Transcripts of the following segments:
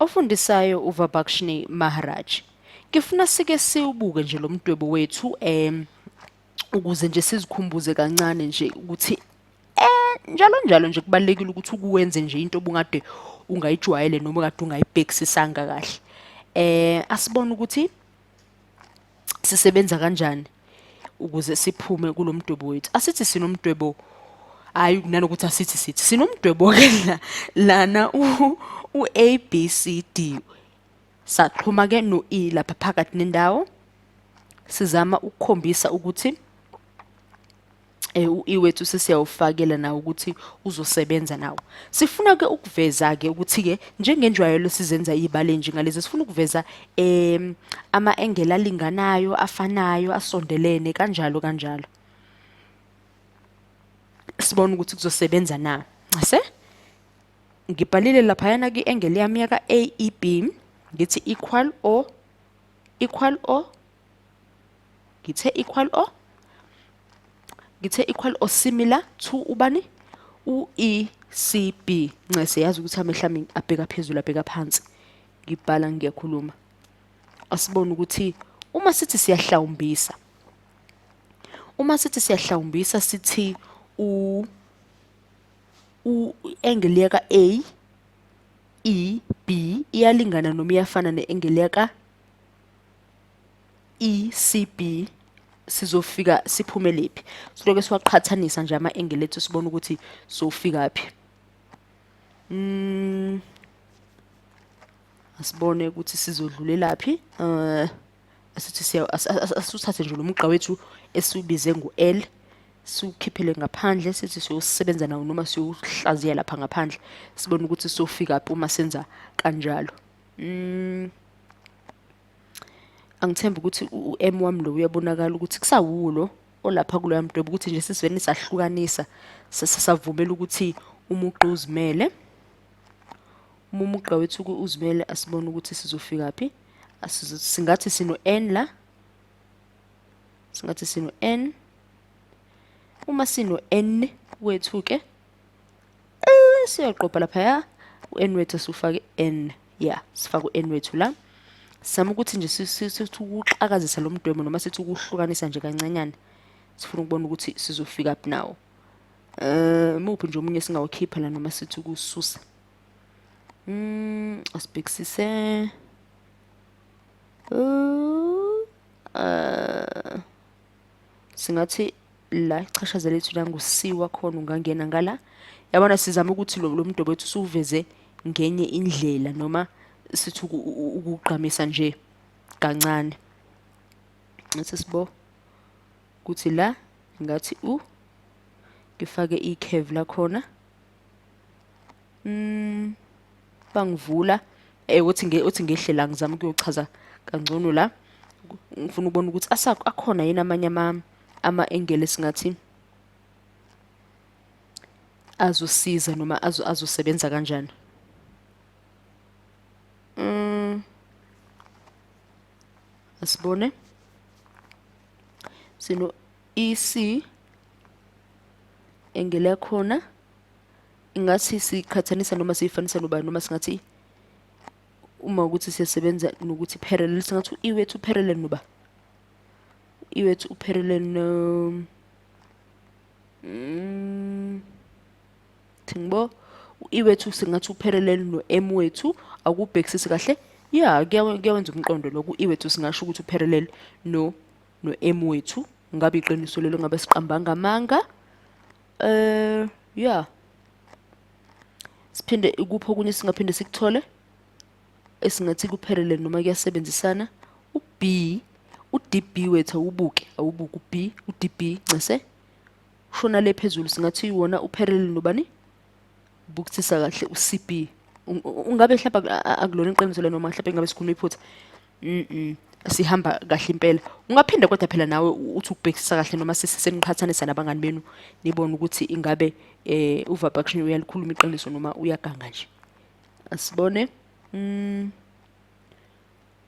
Ofundisayo uVabakshni Maharaj. Ngifuna sike siwubuke nje lo mdwebo wethu ukuze nje sizikhumbuze kancane nje ukuthi njalo njalo nje kubalulekile ukuthi ukuwenze nje into obungade ungayijwayele noma kade ungayibhekisisanga kahle. Asibone ukuthi sisebenza kanjani ukuze siphume kulo mdwebo wethu. Asithi sinomdwebo, hayi nanokuthi asithi sithi sinomdwebo ke la lana u A B C D, saxhuma ke no E lapha phakathi nendawo, sizama ukukhombisa ukuthi u-E wethu sesiyawufakela nawo ukuthi uzosebenza nawo. Sifuna ke ukuveza ke ukuthi ke njengenjwayelo sizenza izibalo njengalezi, sifuna ukuveza ama-angle alinganayo, afanayo, asondelene kanjalo kanjalo. Sibone ukuthi kuzosebenza na. Ncese ngibhalile laphayana kwi-angle yami yaka AEB, ngithi equal or equal or ngithe equal or ngithe equal or similar to ubani, u-ECB. Ncese yazi ukuthi amehlo ami abheka phezulu, abheka phansi, ngibhala ngiyakhuluma. Asibone ukuthi uma sithi siyahlawumbisa, uma sithi siyahlawumbisa sithi u u angle yaka A E B iyalingana noma iyafana ne-angle yaka ECB, sizofika siphumelephi? Siloke siwaqhathanisa nje ama-angle ethu, sibone ukuthi sofika phi. Asibone ukuthi sizodlulelaphi. Asithi siya asuthathe nje lo mugqa wethu esiwubize ngu-L, siwukhiphele ngaphandle, sithi siyosebenza nawo noma siyohlaziya lapha ngaphandle, sibone ukuthi sofika phi uma senza kanjalo. Angithembi ukuthi u-M wami lo uyabonakala ukuthi kusawuwo lo olapha kuloya mdwebo, ukuthi nje sisivele sahlukanisa, sasavumela ukuthi umugqa uzimele. Uma umugqa wethu uzimele, asibone ukuthi sizofika phi. Singathi sino-N la, singathi sino-N. Uma sino-N wethu-ke, siyaqopha laphaya u-N wethu, siwufake N, ya, sifake u-N wethu la. Sizama ukuthi nje sithi ukuxakazisa lo mdwebo noma sithi ukuhlukanisa nje kancanyana, sifuna ukubona ukuthi sizofika phi nawo. Muphi nje omunye singawukhipha la noma sithi ukususa? Asibhekisise. Singathi la ichashaza lethu la ngu-C wakhona ungangena ngala. Yabona, sizama ukuthi lo mdwebo wethu siwuveze ngenye indlela noma sithi ukugqamisa nje kancane. Ngathi sibo ukuthi la ngathi u ngifake i-curve lakhona. Bangivula uthi nge uthi ngehle la, ngizama ukuyochaza kangcono la. Ngifuna ukubona ukuthi akhona yini amanye ama-angle esingathi azosiza noma azosebenza kanjani. Asibone. Sino EC angle yakhona ingathi siqhathanisa noma siyifanisa nobani, noma singathi uma ukuthi siyasebenza nokuthi parallel, singathi u-E wethu parallel noba E wethu uparallel no thingibo u-E wethu singathi uparallel no-M wethu. Akubhekisisi kahle, ya, kuyawenza umqondo lokhu. U-E wethu singasho ukuthi uparallel no no-M wethu. Ngabe iqiniso lelo, ngabe siqambanga amanga? Ya, siphinde ikuphi okunye singaphinde sikuthole esingathi ku-parallel noma kuyasebenzisana? U-B, u-DB wethu, awubuke, awubuke u-B, u-DB ncese ushona le phezulu, singathi wona u-parallel nobani? Bukisisa kahle u-CB. Ungabe mhlawumbe akulona iqiniso le noma mhlawumbe ngabe sikhuluma iphutha? Sihamba kahle impela. Ungaphinda kodwa phela nawe uthi ukubhekisisa kahle noma seniqhathanisa nabangani benu, nibone ukuthi ingabe uVabakshini uyalikhuluma iqiniso noma uyaganga nje. Asibone.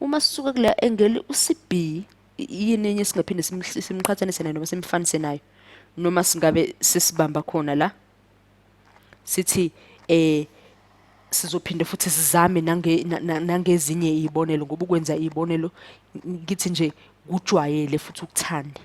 Uma sisuka kule angle uCB, yini enye singaphinde simqhathanise nayo noma simfanise nayo, noma singabe sesibamba khona la sithi Sizophinde futhi sizame nangezinye iy'bonelo, ngoba ukwenza iy'bonelo ngithi nje kujwayele futhi ukuthande.